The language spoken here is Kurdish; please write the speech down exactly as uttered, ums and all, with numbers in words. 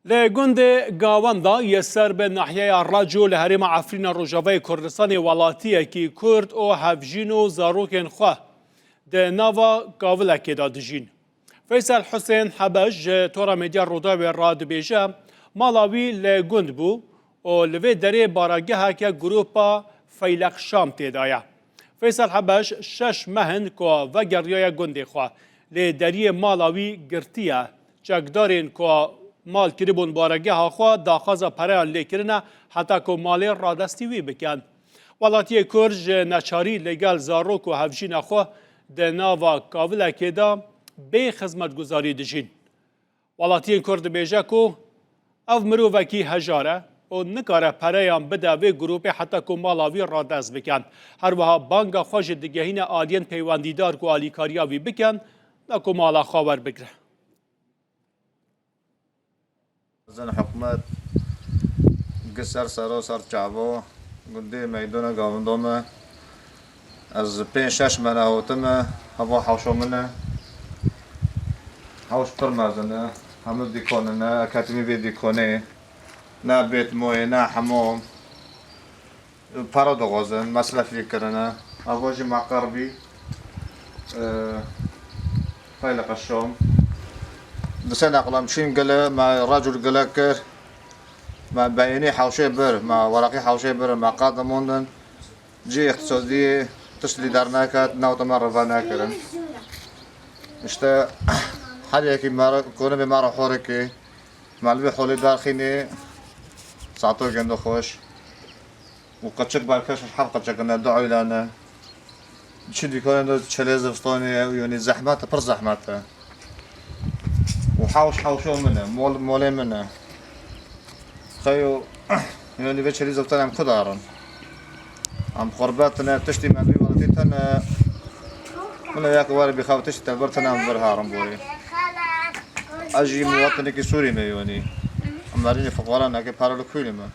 Li gundê Gawenda yê ser bi nahiyeya Reco li herêma Efrîna Rojavayê Kurdistanê welatiyekî Kurd û hevjîn û zarokên xwe di nava kavilekê de dijîn. Feysel Husên Hebeş ji Tora Medya Rûdawê re dibêje, mala wî li gund bû û li vê derê barageheke grûpa Feylek Şam tê de ye. Feysel Hebeş şeş meh in ku vegeriyaye gundê xwe, lê deriyê mala wî girtiye. Çekdarên ku mal kiribûn baregeha xwe, daxwaza pereyan lê kirine heta ku malê radestî wî bikin. Welatiyê Kurd ji neçarî li gel zarok û hevjîna xwe di nava kavilekê de bê xizmetguzarî dijîn. Welatiyên Kurd dibêje ku ev mirovekî hejar e û nikare pereyan bide vê grûpê heta ku mala wî radest bikin. Her wiha banga xwe jî digehîne aliyên peywendîdar ku alîkariya wî bikin, da ku mala xwe werbigire. Zin hikûmet gi ser sero ser çavo gundê meydona gavindo me. Ez pênc şeş mene hotime, heva hewşo min e. Hewş pir mezin e. Hemû dîkon in e, ketime vê dîkonê. Ne bêt moyê, ne hemû. Para dixwazin, mesrefî kirine. Ava jî me qerbî, e, Feyleqa Şam. Di sê neqlan çîn gile, me recûl gile kir. Me beyînî hewşê bir, me weraqî hewşê bir, me qadimondin. Cî îqtisadî tişt lî dernekat, newta me rive nekirin. İşte her yekî me re, konibê me re horikê. Me li vê holê derxînê, sato gendo xweş. Û qeçik berkeş, heft qeçik ne, du eylane. Çi dîkanê de çelê zivistanê ye, yanî zehmet e, pir zehmet e. Û hewş hewşo min e, mol molê min e. Xeyo, yanî vê çelî zivistanê em ku darin? Em xurbet ne, tiştî me vî welatî tene. Min ê yek were bîxew tiştî te bir tene em vir herin borê. Ez jî muwatinekî Sûrî me yanî. Em merînê fiqara neke para li kûlê me.